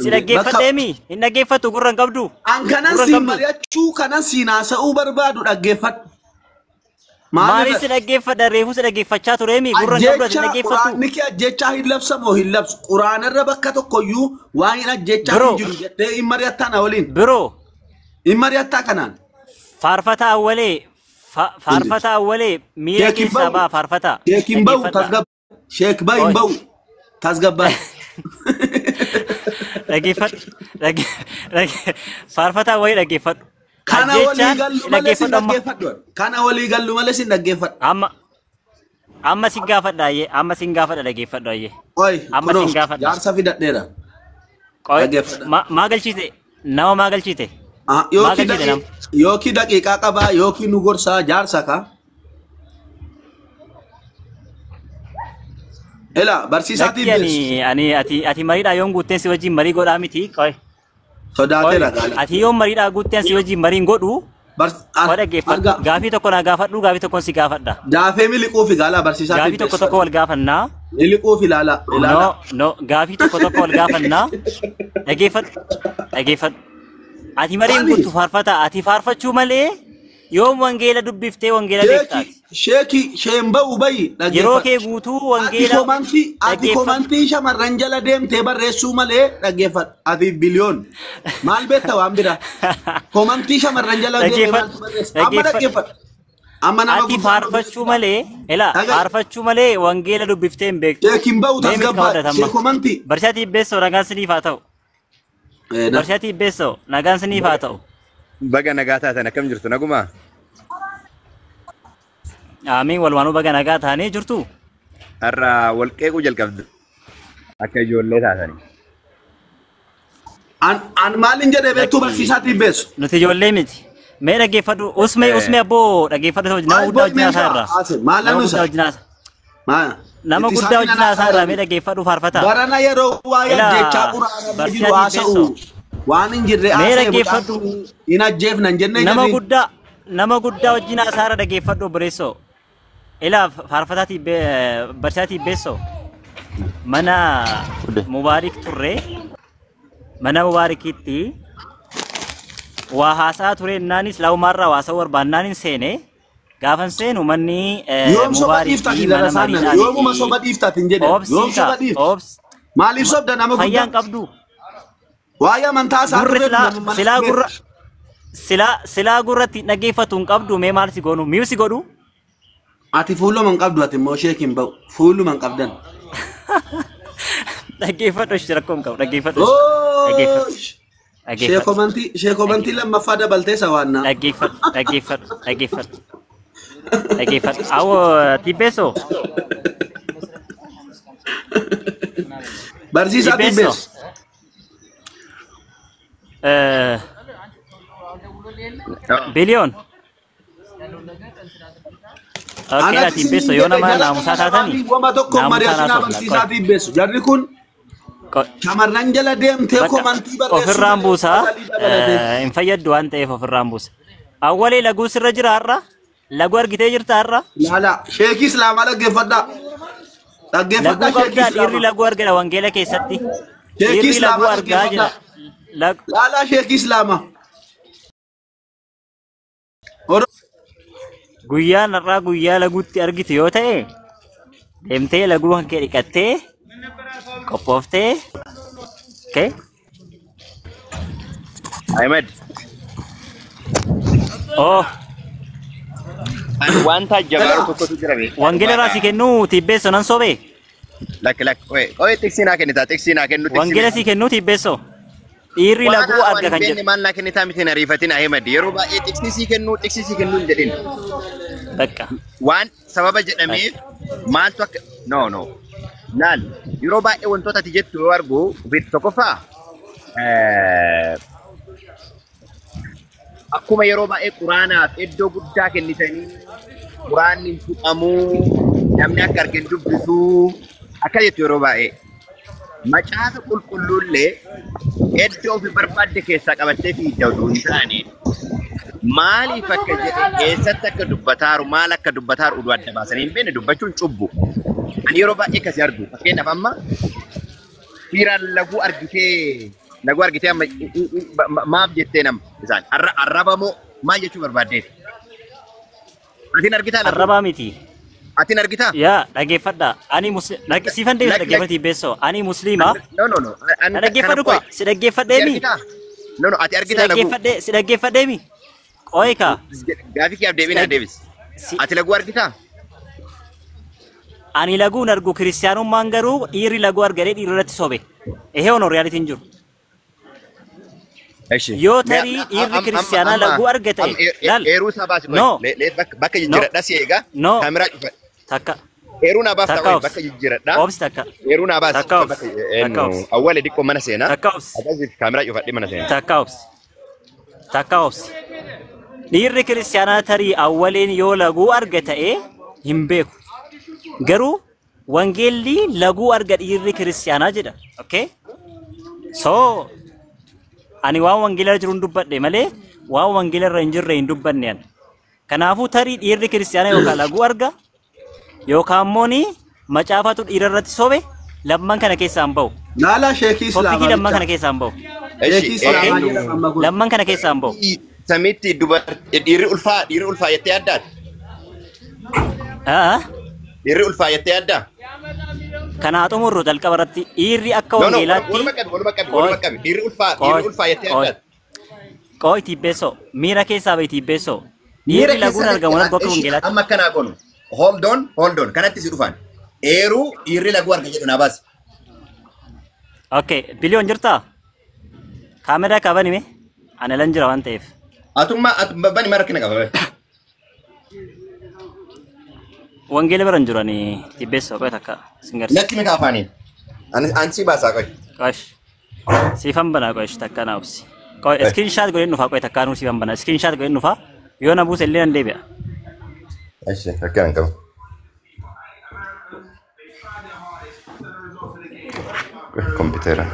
Si dhaggeeffadheemi hin dhaggeeffattu gurra hin qabdu. An kanan Gurra siin qabdu. mari'achuu kanan siin haasa'uu barbaadu dhaggeeffadhu. Maaliif si dhaggeeffadha reefuu si dhaggeeffachaa tureemi gurra hin qabdu ati hin Ajjeechaa dhaggeeffattu. quraanni kee ajjeechaa hin labsamoo hin labsu. Quraanarra bakka tokkoyyuu waan hin ajjeechaa Biroo. hin jiru jettee hin mari'attaa na waliin. Biroo Hin mari'attaa kanaan. faarfataa awwalee faarfataa awwalee miira Sheek hin keessaa bahu. ba'a faarfataa. Sheek hin bahu Dhaggeeffadhaa. tasgabba. Sheek bahi hin Oi. bahu tasgabbaa. Dhaggeeffadhu. Faarfataa wayii dhaggeeffadhu. Kana walii Ajjeechaan gallu malee sin dhaggeeffadhu amma. dhaggeeffadhu. Kana walii gallu malee sin dhaggeeffadhu. Amma amma sin gaafadha ayyee amma sin gaafadha dhaggeeffadhu ayyee. Oi Amma kunoo sin gaafadha. jaarsa fidadheera. Qoy Dhaggeeffadha. maa galchite nama maa galchite. Ah, Maa Yookiin galchite nama. yookiin daqiiqaa qabaa yookiin nu gorsaa jaarsa ka. Ela barsiisaatiin Lakki beessu. ani ani ati ati mariidhaa yoon guutteen si wajjin marii godhaa miti. Qoy qoy Sodaateera gaala. ati yoon mariidhaa guutteen si wajjin mariin godhu qoy dhaggeeffadhu. Argaa Gaafii tokko naa gaafadhu gaafii tokkon si gaafadha. daafee miliquufi gaala barsiisaatiin Gaafii tokko beessu. tokko wal gaafannaa. Miliquufi ilaala ilaala. No no gaafii tokko tokko wal gaafannaa. Dhaggeeffadhu dhaggeeffadhu. Ati mariin Ani guutu faarfata. Ati faarfachuu malee yoom wangeela dubbiftee wangeela beektaati. sheeki sheeki sheen ba'u bayi Yeroo dhaggeeffadhu. kee guutuu Ati wangeela komantii ati dhaggeeffadhu. komantii shamarran jala deemtee barreessuu malee dhaggeeffadhu. Ati biliyoon maal beekta waan biraa. Komantii shamarran jala deemee Dhaggeeffadhu maaltu barreessa? Amma dhaggeeffadhu. dhaggeeffadhu. Amma nama Ati guddaa faarfachuu malee elaa Dhagaa. faarfachuu malee wangeela dubbiftee hin beektu. Sheekin ba'u Mee miti tasgabbaa. kawadhatama. Sheek komantii. Barsiisaa Tibbeessoo nagaan siniif haa ta'u. Barsiisaa Tibbeessoo nagaan siniif haa ta'u. Baga nagaa taatan akkam jirtu nagumaa? Aamiin walumaanuu baga nagaa taanee jirtu. Har'a wal qeequu jalqabdu akka ijoollee taatanii. An maalin jedhee beektuu Lakki barsiisaa Tibbeessu? nuti ijoollee miti. Mee dhaggeeffadhu usmee usmee abboo dhaggeeffadhu nama Maal guddaa boy wajjin haasaa meeshaa? irraa. Ase maal Nama lannu guddaa isa? wajjin haasaa. Maa Nama itti guddaa isaan wajjin haasaa irraa mee dhaggeeffadhu faarfataa. Barana yeroo waa'ee Ilaa ajjechaa quraana jiru barsiisaa haasa'u Tibbeessoo. waan hin jirre Mee haasa'e mucaan dhaggeeffadhu kun hin ajjeefnan jennee nama jirri. guddaa nama guddaa wajjin haasaa irra dhaggeeffadhu obboleessoo. Ilaa faarfataa barsiisaa Tibbeessoo mana Mubaarik turre mana Mubaarikitti waa haasaa ture naanis laumaarraa waa haasa'uu barbaannaan seene gaafan seenu manni Yoom soba dhiiftaati Mubaarikii mana darasaan nana? mariidhaan Yoomuma soba dhiiftaati hin jedhe? Yoom obsii soba kaa dhiifta? obs Maaliif sobda nama fayyaan guddaa? qabdu Waa'ee amantaa isaa gurri turre silaa nama mana silaa gurra beektu. silaa silaa gurratti dhaggeeffatu hin qabdu mee maal si goonu mi'u si godhu Ati fuuluma hin qabdu ati immoo sheek hin ba'u. Fuuluma hin qabdan. dhaggeeffadhu ishee rakkoo hin qabu dhaggeeffadhu ishee dhaggeeffadhu Oosh! dhaggeeffadhu Sheekomantii lammaffaa dabaltee sawaannaa. dhaggeeffadhu dhaggeeffadhu dhaggeeffadhu dhaggeeffadhu awoo Tibbeessoo Barsiisaa Tibbeessoo Tibbeessu. Biliyoon Okay, Anatti ati Tibbeessoo sinin yoo jedhe nama jara kana naamusaa taatani lamaanii wama tokko naamusaa mari'atinaa naasofna barsiisaa qoy Tibbeessu. Jarri kun qoy shamarran jala deemtee bakka komantii barreessuu ofirraan malee buusaa sagalii dabalatee. hin fayyaddu waan ta'eef ofirraan buusa. Awwalee laguu sirra jira har'a laguu argitee jirta har'a Ilaala sheekii islaamaa dhaggeeffadhaa. Dhaggeeffadhaa laguu sheekii qabdaa dhiirri islaamaa. laguu argina wangeela keessatti Sheekii dhiirri laguu islaamaa argaa jira. dhaggeeffadhaa. Laalaa sheekii islaamaa. Guyyaan har'aa guyyaa laguutti argitu yoo ta'e deemtee laguu kan kee dhiqattee qophooftee okay? Ahmed, Oh, ani wanta jabaaru Elaa tokkotu jira beektaa wangeela irraa si dhugaadha. kennuu Tibbeessoo nan sobee Lakki lakki oye oye tiksii naa kennitaa tiksii naa kennu tiksii wangeela si kennuu Tibbeessoo dhiirri waan laguu waan arga hin kan beekne jedhu maal naa kennitaa miti hin ariifatin Ahmed yeroo baay'ee tiksii sii kennuu tiksii sii kennuu hin jedhin bakka waan sababa jedhameef bakka maaltu akka no no laal yeroo baay'ee wantoota ati jettu yoo argu ofiitti tokkoffaa akkuma yeroo baay'ee quraanaaf iddoo guddaa kennitanii quraanni hin tuqamuu namni akka arge hin dubbisuu akka jettu yeroo baay'ee macaafa qulqulluullee iddoo ofii barbaadde keessaa qabattee fiigda oduu hin taane maaliif akka jedhe eessatti akka dubbataaru maal akka dubbataaru oduu adda baasanii hin beekne dubbachuun cubbu. Ani yeroo baay'ee akkasii argu fakkeenyaaf amma dhiiraan laguu argitee Laguu argitee amma maaf jettee nama isaan arraba moo maal jechuu barbaaddeeti? Atiin argitaa laguu? Arrabaa miti. Atiin argitaa? Yaa dhaggeeffadha. Ani siifan deebisa dhaggeeffadha Tibbeessoo. Ani musliima. No, no, no. Na dhaggeeffadhu kwa. Si dhaggeeffadheemi. No, no, ati Si argitaa laguu? dhaggeeffadhee si dhaggeeffadheemi. Qoy kaa. Gaafii kiyaaf deebii naa deebisi. Ati laguu argitaa? Ani laguun argu kiristaanummaan garuu dhiirri laguu argadee dhiirri irratti sobe. Ehee ono reyaalitiin jiru. Yoo tarii dhiirri kiristaanaa laguu arga ta'e laal. Eeruu isaa baasi No. bakka jijjiiradha si eegaa. No. Kaameraa cufa. Takka. Eeruu naa baafta Takka qoy obsi. bakka jijjiiradha. Obsi takka. Eeruu naa baasi. Takka obsi. Takka obsi. Awwaale diqqoo mana seenaa. Takka obsi. Akkasii kaameraa cufadhee mana seenaa. Takka obsi. Takka obsi. Dhiirri kiristaanaa tarii awwaleen yoo laguu arga ta'e hin beeku. Garuu wangeelli laguu arga dhiirri kiristaanaa jedha. Okay? So ani waan wangeela irra jiru hin dubbadhe malee waan wangeela irra hin jirre hin dubbanne ani. Kanaafuu tarii dhiirri kiristaanaa yookaan laguu arga yookaan immoo ni macaafatu dhiira irratti sobe lamman kana keessaa hin ba'u. Laala sheekii Toppikii Islaamaa lamman kana bicha. keessaa hin ba'u. Sheekii Islaamaa jedhama amma kun. Lamman kana keessaa hin ba'u. Samiitti dubartii dhiirri ulfaa dhiirri ulfaa jettee addaati. Ah, Dhiirri ulfaa jettee addaa? Kanaa xumurru jalqaba irratti dhiirri akka No, no, wangeelaatti waluma qabi, waluma qabi, waluma qabi. Dhiirri ulfaa, dhiirri ulfaa jettee addaati. Qoy Tibbeessoo, miira keessaa bahi Tibbeessoo. Miira Dhiirri laguun keessa argamu argu akka wangeelaatti. Amma akkanaa goonu. Hold on, hold on. Kanatti si dhufan. Eeruu dhiirri laguu arga jedhu naa baasi. Okay, biliyoon jirtaa? Kaameraa qabani mee? Ani lan jira waan ta'eef. Atummaa bani mara rakkina qaba. Wangeela bira hin jiru ani Tibbeessoo qoy takka sin garsiisa. Natti mikaa afaaniin. Ani si baasaa qoy. Qosh. Siifan banaa qosh takka naa obsi. Qoy screenshot godheen dhufaa qoy takka nuu siifan banaa. Screenshot godheen dhufaa yoo na buuse illee nan deebi'a. Eshi rakkina hin qabu. Kompiitara.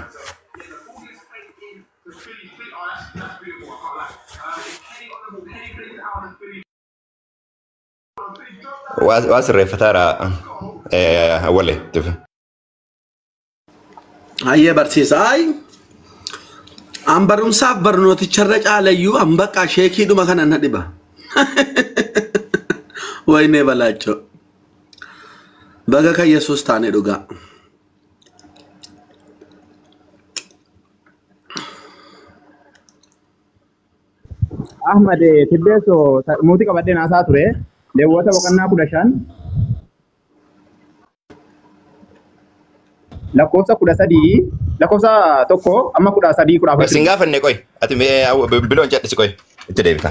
Waa sirreeffataara awwalee tufe. Hayyee barsiisa. Ayi. An barumsaaf barnooticharra caalayyuu an bakka sheekiidhuma kana na dhiba. Waynee balaachoo. Baga kan Yesuus taane dhugaa. Ahmad Tibbeessoo mootii qabadhee naasaa ture. Lewwota boqonnaa 15 lakkoofsa 13 lakkoofsa 1 amma 13 14. Sin gaafanne qoy. Ati biloon cadhisi qoy. Itti deebita.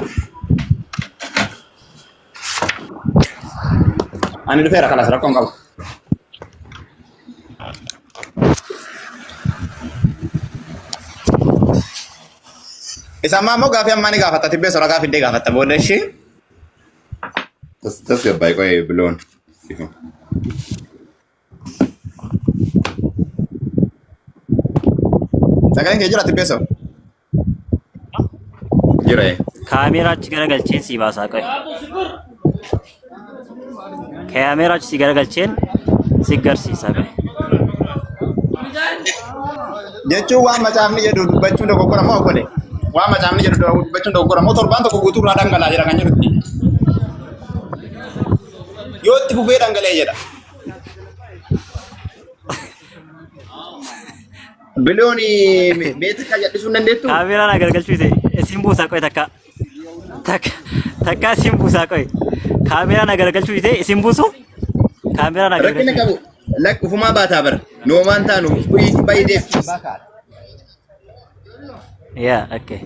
Ani dhufeera kanas rakkoon qabu. Isa ammaa immoo gaafii ammaa ni gaafatta Tibbeessoo ragaa fiddee gaafatta booda ishee. Tasgabbaa'e qoy biloon. Sagaleen kee jira Tibbeessoo? Jira. Kaameeraa achi garagalcheen si baasaa qoy. Kaameeraa achi si garagalcheen si garsiisa qoy. Jechuun waan macaafni jedhu dubbachuun dogoggora moo obbole? Waan macaafni jedhu dubbachuun dogoggora moo torbaan tokko guutuu irraa dhangala'aa jira kan jedhutti. Yoo itti fufee dhangala'ee jedha. Biloon meetii kan jal'isuu hin dandeettuu? Kaameeraa na garagalchuute isin buusaa qoy takka. Takka takka isin buusaa qoy. Kaameeraa na garagalchuute isin buusu? Kaameeraa na Rakkina garagalchuute. qabu. Lakk ufumaa baataa bara. Noomaan taanu buyyiitti baay'ee Yaa okay.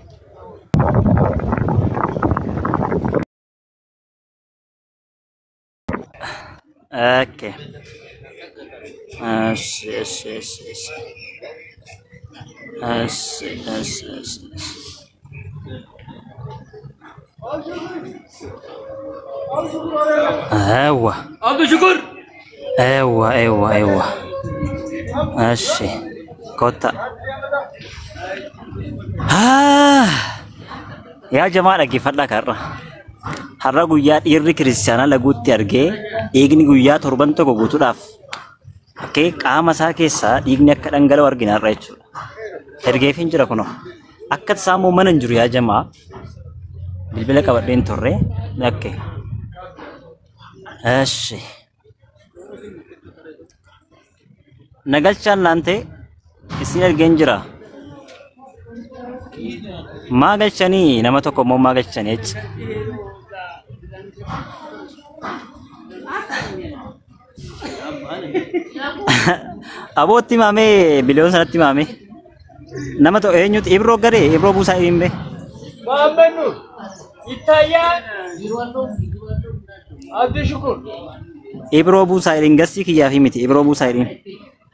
Okay. እሺ እሺ እሺ እሺ እሺ እሺ እሺ እሺ Ewa. Ewa, ewa, ewa. እሺ kotta. Yaa jamaa dhaggeeffadhaa karra. Har'a guyyaa dhiirri kiristaanaa laguutti argee dhiigni guyyaa torban tokko guutuudhaaf okay, qaama isaa keessaa dhiigni akka dhangala'u argina har'a jechuudha. Ergeefiin jira kunoo. Akka tasaa immoo mana hin jiru yaa jamaa. Bilbila qabadheen turre. Okay. Eshi. Nagalchaan laante isin ergeen jira. Maa galchanii nama tokko immoo maa galchanii jecha. Abootti maamee biliyoon sanatti maamee. Nama tokko eenyutu Ibroo garee Ibroo buusaa hin bee. Muhammad Nur ይታያል። አብዲ ሽኩር Ibroo buusaa hin gassii kiyyaa fi miti Ibroo buusaa hin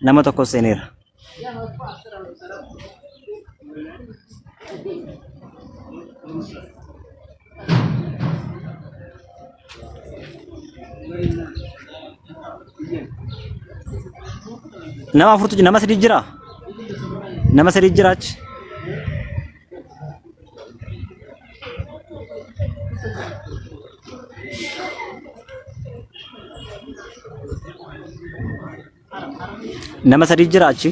nama tokko seeneera. Nama afurtu nama sadi jira. Nama sadi jira achi. Nama sadi jira achi.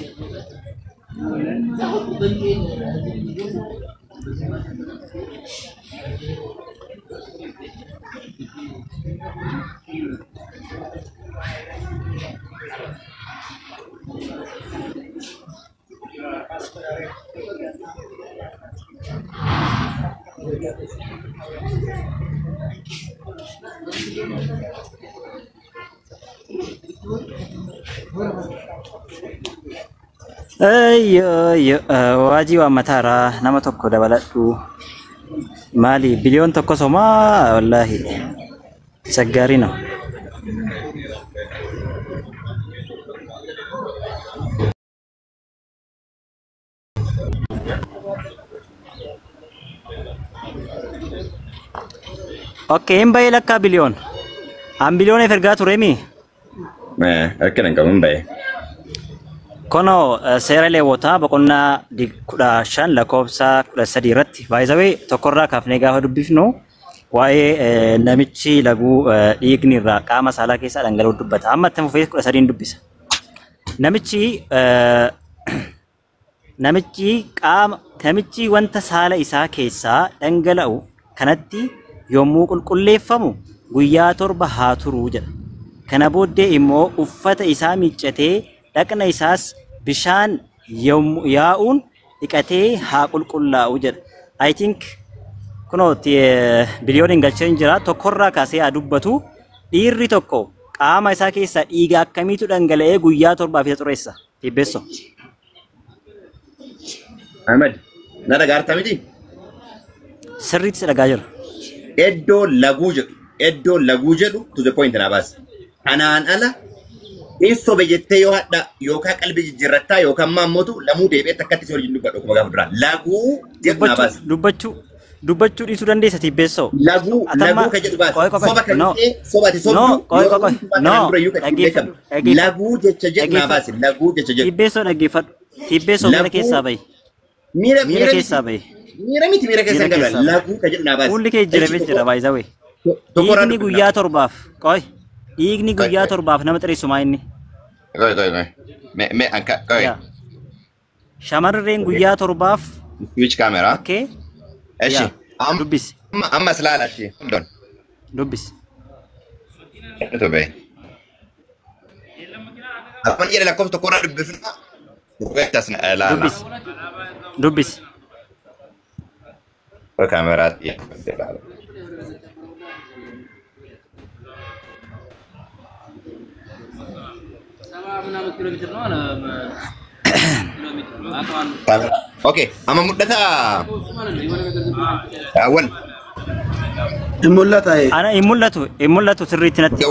Ayyo ayyo waajii waan mataaraa nama tokko dabaladhu. Maali biliyoon tokko somaa wallaahi saggaarii no. Okay hin bahee lakkaa biliyoon. An biliyoon ergaa turemi. Rakkina hin qabu hin bahee. Kono seera leewwotaa boqonnaa 15 lakkoofsa 13 irratti baay'isawee tokkorraa kaafnee gaafa dubbifnu waa'ee namichi laguu dhiigni irraa qaama saalaa keessaa dhangala'u dubbata. Amma itti fufee 13 dubbisa. Namichi qaama namichi wanta saala isaa keessaa dhangala'u kanatti yommuu qulqulleeffamu guyyaa 7 haa turu jedha. Kana booddee immoo uffata isaa miiccatee dhaqna isaas bishaan yaa'uun dhiqatee haa qulqullaa'u jedha. I think kunoo biliyoon hin galcheen jira tokkorraa kaasee haa dubbatu dhiirri tokko qaama isaa keessaa dhiiga akkamiitu dhangala'ee guyyaa 7 isa xureessa. Dhibbeessoo. Ahmed, na dhagaarta miti? Sirriitti si dhagaa jira. Iddoo laguu jedhu, iddoo laguu jedhu to the point naa baasi. Kanaan ala in sobe jettee yoo hadha yookaan qalbii jijjiirrattaa yookaan maammotu lamuu deebi'ee takkatti si waliin dubbadhu akkuma gaafa duraa. Laguu jedhu naa baasi. Dubbachuu dhiisuu dandeessa Tibbeessoo. Laguu laguu kan jedhu baasi. Soba kan ta'e soba ati sobdu No, qoy. No, dhaggeeffadhu. Laguu jecha jedhu naa baasi. Laguu jecha jedhu. Tibbeessoo dhaggeeffadhu. Tibbeessoo miira keessaa bahi. Miira Miira keessaa bahi. Miira miti miira keessa hin galu. Laguu kan jedhu naa baasi. Fuulli kee jijjiiramee jira baay'isawee. Dhiigni guyyaa 7 qoy. Dhiigni guyyaa 7 nama xireessu maa inni? Qoy qoy qoy. Me me anka qoy. Shamarreen guyyaa 7 Switch camera. Okay. Eshi. Dubbisi. Ammas laala ashi. Hold on. Dubbisi. Ito be. Afaan jedhe lakkoofsa tokkorraa dubbifna. Dubbisas laala. Dubbisi. Dubbisi. Kaameraatti. Okay, amma mul'ataa? Awwal. Hin mul'ata. Ana hin mul'atu sirriitti natti.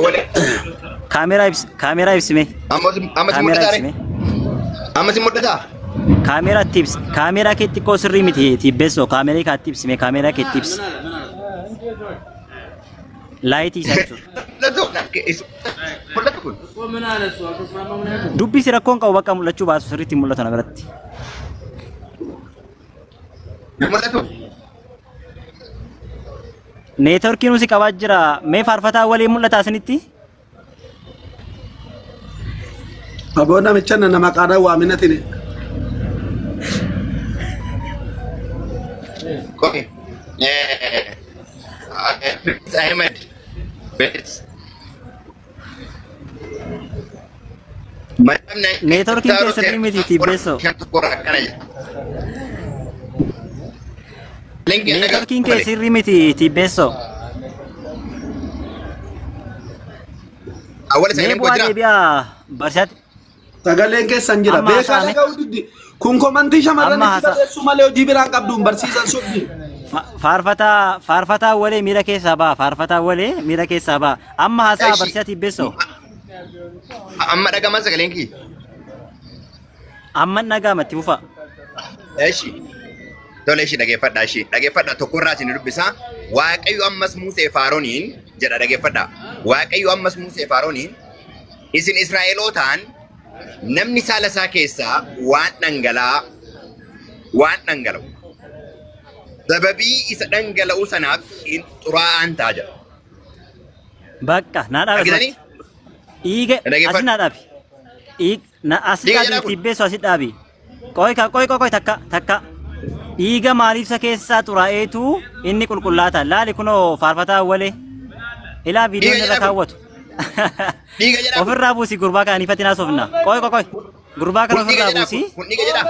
Kaameraa ibsi, kaameraa ibsime. Amma si mul'ataa ree? Amma si mul'ataa? Kaameraa itti ibsi. Kaameraa kee xiqqoo sirrii miti Tibbeessoo. Kaameraa kee itti ibsime, kaameraa kee itti ibsi. Laayitii isaa jechuudha. Mul'atu kun. Dubbisi rakkoon qabu bakka mul'achuu baasu sirriitti mul'atu na biratti. Mul'atu. Neetworkiin nusi qabaa jira. Mee faarfataa waliin mul'ata isinitti? Aboo namicha nama maqaadhaan waaminatini. Qoy. Ahmed. Please. Neetworkiin kee sirrii miti Tibbeessoo. Neetworkiin kee sirrii miti Tibbeessoo. Mee bu'aa deebi'aa barsiisaatti. Sagaleen keessan jira. Amma Beekaa haasa'ame. dhaga'uu diddi. Kun komantii shamarran Amma itti haasa- barreessuu malee hojii biraan qabduun barsiisan sobdi. Faarfataa walee miira keessaa ba'a. Faarfataa walee miira keessaa ba'a. Amma haasaa barsiisaa Tibbeessoo. Amma dhagaman sagaleen kii. Amma dhaga'ama itti fufa. Eshi. Tole eshi dhageeffadha eshi. Dhageeffadha tokkorraa isin dubbisaa. Waaqayyo ammas Musee Faaroniin jedha dhageeffadha. Waaqayyo ammas Musee Faaroniin isin Israa'elootaan namni saala isaa keessaa waan dhangala'aa waan dhangala'u sababii isa dhangala'u sanaaf hin xuraa'aan ta'a jedha. Bakka naa dhaabe Argitanii? asirratti. Dhiiga Dhaggeeffadhu. asi naa dhaabi. Na asi Dhiiga dhaabi jedhaa kun. Tibbeessoo asi dhaabi. Qoy ka qoy qoy qoy takka takka. Dhiiga maaliif isa keessaa xuraa'eetu inni qulqullaata. Laali kunoo faarfataa walee. Ilaa viidiyoon Dhiiga irra jedhaa kun. kaawwatu. Dhiiga jedhaa kun. Ofirraa buusi gurbaa kana ifatti naasofna. Qoy qoy qoy. Gurbaa kana Kun dhiiga ofirraa jedhaa buusi. kun. Kun dhiiga jedhaa.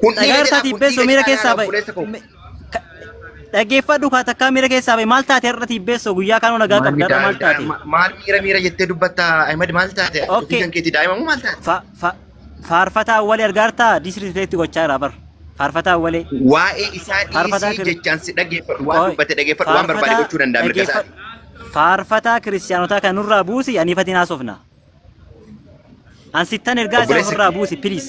Kun dhiiga Dhagaa jedhaa irraa kun Tibbeessoo dhiiga miira jedhaa keessaa obboleessa koo. bahe. Dhaggeeffadhu kaa takkaa miira keessaa bahe maal taate har'a Tibbeessoo guyyaa kanoo nagaa qabda har'a maal taate? Maal miira miira jettee dubbatta Ahmed maal taate? Okay. Ofii kan keetii daa'ima moo maal taate? Faarfataa walee argaartaa disrespect gochaa jira bar. Faarfataa walee. Waa'ee isaa Faarfataa dhiisii jechaan si dhaggeeffadhu waan Qoy. dubbate dhaggeeffadhu waan barbaade Faarfataa gochuu danda'a mirga isaati. Faarfataa kiristaanotaa kan nurraa buusi ani ifatti naasofna. An sittan ergaa isaa Obboleessa ofirraa buusi please.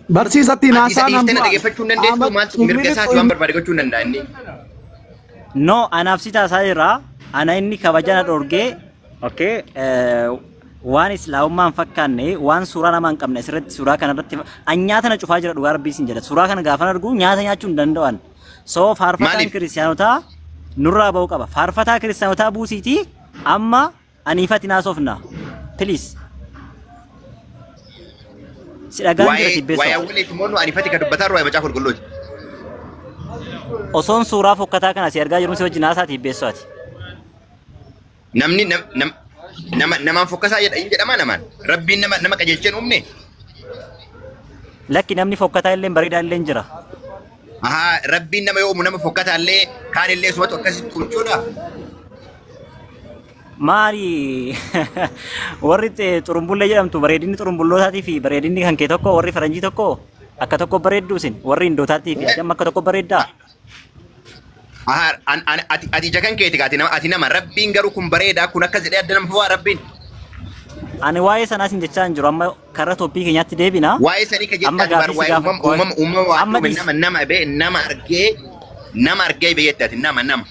Barsiisatti Ati isa naasaan dhiiftee na dhaggeeffachuu hin dandeessu maaltu mirga isaati waan barbaade gochuu hin danda'a inni. No, anaaf si taasaa jira. Ana inni kabaja na dhorgee okay, waan islaamummaa hin fakkaanne waan suuraa namaa hin qabne asirratti suuraa kanarratti an nyaata na cufaa jira dhugaa rabbii sin jedha. Suuraa kana gaafan argu nyaata nyaachuu hin danda'an. So faarfataan Maaliif? kiristaanotaa nurraa ba'uu qaba. Faarfataa kiristaanotaa buusiitii amma ani ifatti naasofna. Please. Si dhagaan jira Waa'ee waa'ee Tibbeessoo. awwaleeti moo nu anifati ka dubbataa jiru waa'ee macaafa qulqulluuti. Osoon suuraa fokkataa kana si argaa jiru si wajjin haasaa Tibbeessoo ati. Namni nama namaan fokkasaa jedha hin jedhamaa namaan. Rabbiin nama nama qajeelchee hin uumne. Lakki namni fokkataa illee bareedaa illee jira. Ahaa rabbiin nama yoo uumu nama fokkataa illee kaan illee sumatu akkasitti tolchuudha. Maali warri xurumbullee jedhamtu bareedinni xurumbullootatii fi bareedinni kan kee tokko warri faranjii tokko akka tokko bareedduu isin warri hindootaatii fi ati amma akka tokko bareeddaa. Ahaa ati ati ija kan keeti ati nama ati nama rabbiin garuu kun bareedaa kun akkas jedhee adda nama fowaa rabbiin. Ani waa'ee sanaas hin jechaa hin jiru amma karaa toppii keenyaatti deebina. Waa'ee sanii ka Amma jettaa ati gaaffii si waa'ee gaafa uumama uumama uumama waa amma uume dhiisi. nama nama bee nama argee nama argee beekte ati nama nama.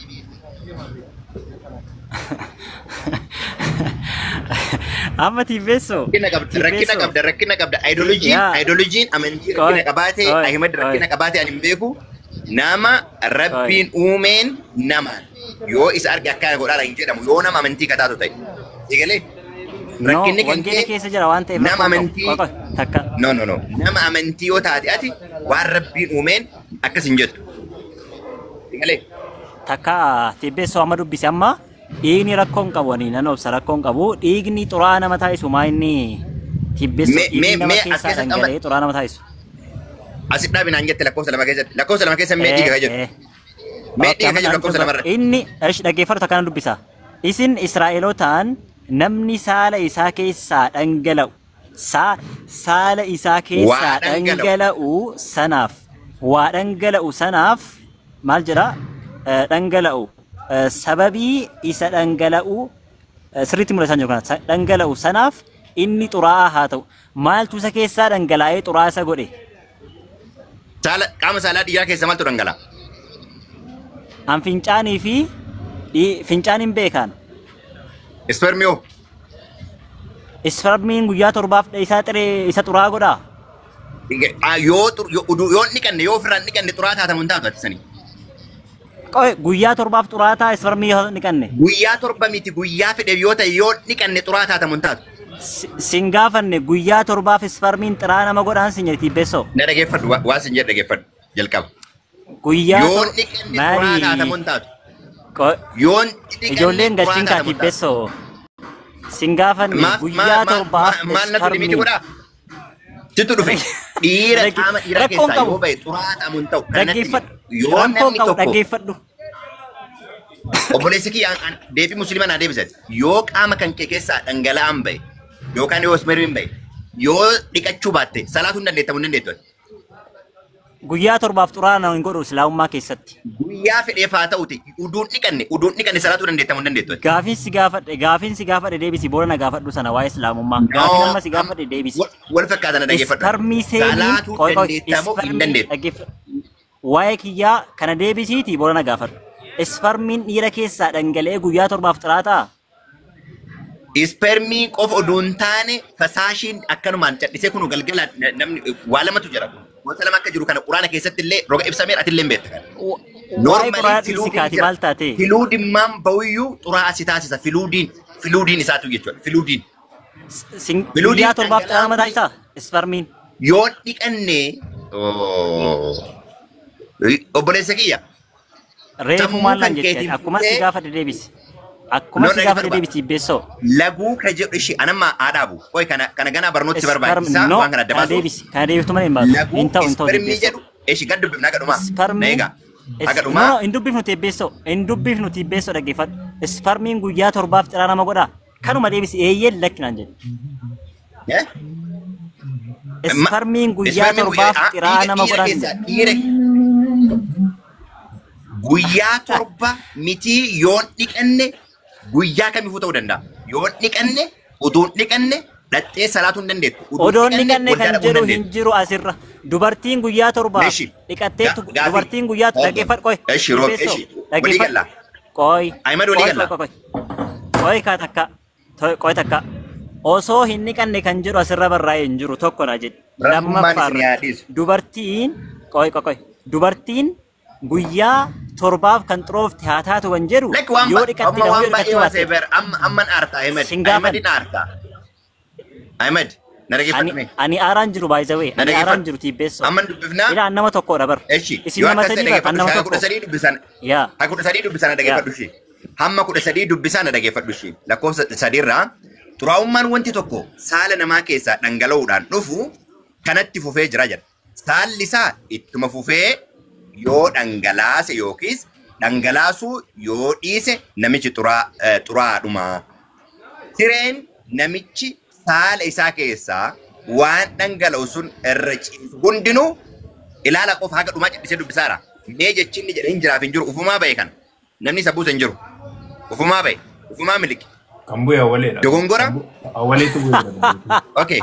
Amma Tibbeessoo. Rakkina qabda rakkina qabda rakkina qabda ideolojiin Yaa. ideolojiin amantii Qoy rakkina qabaate qoy Ahmed qoy rakkina qabaate ani hin beeku nama qoy. rabbiin uumeen nama yoo isa arge akkana godhaadha hin jedhamu yoo nama amantii kataatu ta'e. Egalee No rakkinni kan wangeela kee keessa jira waan ta'eef nama rakkoo hin qabu. amantii Qoy qoy takka. no no no nama amantii yoo taate ati waan rabbiin uumeen akkas hin jettu. Egalee Takka Tibbeessoo amma dubbise amma dhiigni rakkoo hin qabu ani nan obsa rakkoo hin qabu dhiigni xuraa'aa nama taasisu maa inni Tibbeessoo mee mee dhiigni nama mee as keessaa keessatti amma dhangala'ee xuraa'aa nama taasisu. Asit dhaabinaan jette lakkoofsa lama keessatti lakkoofsa lama keessa mee dhiiga ka jedhu mee Okay, dhiiga amma ka jedhu naan lakkoofsa dubbadhu. lama irratti. Inni ish dhaggeeffatu takka nan dubbisa. Isin Israa'elootaan namni saala isaa keessaa dhangala'u saala isaa keessaa Waa dhangala'u. dhangala'u sanaaf waa dhangala'u sanaaf maal jedha dhangala'u sababii isa dhangala'u sirriitti mul'ataa jiru kana dhangala'u sanaaf inni xuraa'aa haa ta'u maaltu isa keessaa dhangala'ee xuraa'aa isa godhe Saala qaama saalaa dhiiraa keessa maaltu dhangala'a? An fincaanii fi fincaan hin beekan. Ispermiyoo. Ispermiin guyyaa torbaaf isaa xiree isa xuraa'aa godhaa. Yoo yoo hin dhiqanne yoo ofirraa hin dhiqanne xuraa'aa taatamu hin taatu ati sanii. Qoy guyyaa torbaaf xuraa'aa ta'a ispermii yoo hin dhiqanne. Guyyaa torba miti guyyaa fedhe yoo ta'e yoo hin dhiqanne xuraa'aa taatamu hin taatu. Sin gaafanne guyyaa torbaaf ispermiin xuraa'aa nama godhaan sin jedhi Tibbeessoo. Na dhageeffadhu waa sin jedhe dhageeffadhu. Jalqaba. Guyyaa Yoon dhiqanne xuraa'aa taata moo hin taatu? Yoon ijoolleen galchiin kaati beessoo. Sin gaafanne guyyaa torbaaf maal natti dhimmiiti godhaa? Situ dhufe dhiira qaama dhiiraa keessaa yoo ba'e xuraa'aa ta'amu hin ta'u. Yoo namni tokko dhaggeeffadhu. Obboleessi kiyya deebii musliimaa naa deebisati. Yoo qaama kan kee keessaa dhangala'aan ba'e yookaan yoo ismermiin ba'e yoo dhiqachuu baatte salaatuu hin dandeettamu hin dandeettu. Guyyaa torbaaf xuraa'aa hin godhu islaamummaa keessatti. Guyyaa fedheef haa ta'uti uduun dhiqanne salaatuu dandeettamu hin dandeettu. Gaafiin si gaafadhe deebisi booda na gaafadhu sana waa'ee islaamummaa. Gaafiin amma si gaafadhe deebisi. Wal fakkaata na dhaggeeffadhu. Isparmii seenii salaatuu dandeettamu hin dandeettu. Waa'ee kiyyaa kana deebisiiti booda na gaafadhu. Isparmiin dhiira keessaa dhangala'ee guyyaa torbaaf xuraa'aa ta'a. Ispermii qofa oduu hin taane fasaashiin akkanumaan cadhisee kunu galgala namni waa lamatu jira. Gosa lama akka jiru kana quraana keessatti illee roga ibsameera ati illee hin beekta kana. Normally maal taate? Filuudimmaan bahuyyuu xuraa'aa si taasisa. Filuudiin isaatu jechuudha. Filuudiin. Guyyaa torbaaf xuraa'aa nama taasisa ispermiin. Yoo dhiqanne obboleessa kiyya. Reefu maal naan jette akkuma si gaafadhe deebisi. Akkuma si gaafadhe deebisi beessoo. Laguu ka jedhu ishee anamma haadhaabu. Qoy kana ganaa barnooti si barbaachisa waan kana adda baasu. Deebisi kana deebiftu malee hin baatu. Hin ta'u hin ta'u. Ispermii jedhu ishee gad dubbifna haga dhumaa. Ispermiin. Eegaa haga dhumaa. No hin dubbifnu teebbeessoo hin dubbifnu teebbeessoo dhaggeeffadhu. Ispermiin guyyaa torbaaf xiraa nama godhaa. Kanuma deebisi eeyyee lakki naan jedhe. Ispermiin guyyaa torbaaf xiraa nama godhaa. Guyyaa torba mitii yoon dhiqanne guyyaa kamiifuu ta'uu danda'a. Yoon dhiqanne utuun dhiqanne dhattee salaatuu hin dandeettu. Odoon dhiqanne kan jedhu hin jiru asirra. Dubartiin guyyaa torba dhiqattee dubartiin guyyaa dhaggeeffadhu qoy. Dhaggeeffadhu. Qoy. Ahimad walii galla. Qoy kaa takka. Qoy takka. Osoo hin dhiqanne kan jedhu asirra barraa'ee hin jiru tokko na jedhi. Lammaffaa dubartiin qoy qoy dubartiin guyyaa torbaaf kan xuroofte haa taatu kan jedhu yoo dhiqatte yoo dhiqachuu baatte. Amman aarta Ahmed. Ahmedin aarta. Ahmed na dhaggeeffadhu. Ani aaraan jiru by the way. Ani aaraan jiru tiibbeessoo. Amman dubbifnaa. Ilaa nama tokkodha bar. Isin nama sadii bar nama tokko. 13 dubbisan. Yaa. Ha 13 dubbisan na dhaggeeffadhu ishee. Hamma 13 dubbisan na dhaggeeffadhu ishee. Lakkoofsa sadiirraa xuraa'ummaan wanti tokko saala namaa keessaa dhangala'uudhaan dhufu kanatti fufee jira jedha. Saalli isaa ittuma fufee yoo dhangalaase yookiis dhangalaasuu yoo dhiise namichi xuraa'aadhuma. Sireen namichi saala isaa keessaa waan dhangala'u sun irra ciisu hundinuu ilaala qofa haga dhumaa cadhisee dubbisaara. Mee jechi inni jedhe hin jiraaf hin jiru ufumaa ba'e kana. Namni isa buuse hin jiru. Ufumaa ba'e. Ufumaa miliqe. Kan bu'e awwaleedha. Dogongora? Awwaleetu bu'e. Okay.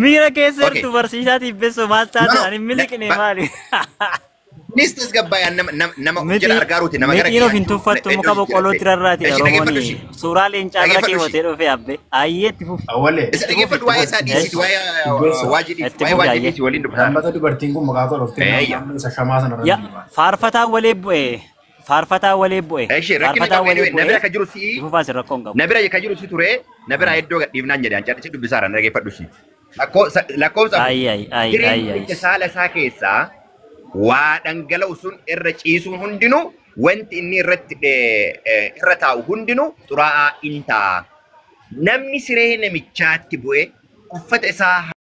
Miira keessa jirtu barsiisaa tibbessoo maal taate ani miliqne maali? Nis tasgabbaayaan nama jala argaaruuti nama gara Mixiin of hin tuffattu muka boqqollootti rarraati Oromoon suuraa leencaa bira keewwatee dhufe abbe ayyee itti fufi. Awwalee. Isa dhaggeeffadhu waa'ee isaa dhiisiiti waa'ee waajjii dhiisi waliin dubbata. Lammata dubartiin kun maqaa koo dhooftee naannoo isa shamaa sana irra. Faarfataa walee bu'e. Faarfataa walee bu'e. Faarfataa walee bu'e. Nabira ka jiru si. Fufaas rakkoon qabu. Nabira ka jiru si ture. Nabira iddoo gadhiifnaan jedhe ancaadhichi dubbisaara na dhaggeeffadhu ishee. Lakkoofsa jireenya saala isaa keessaa waa dhangala'u sun irra ciisuun hundinuu wanti inni irratti irra taa'u hundinuu xuraa'aa in ta'a. Namni siree namichaatti bu'e uffata isaa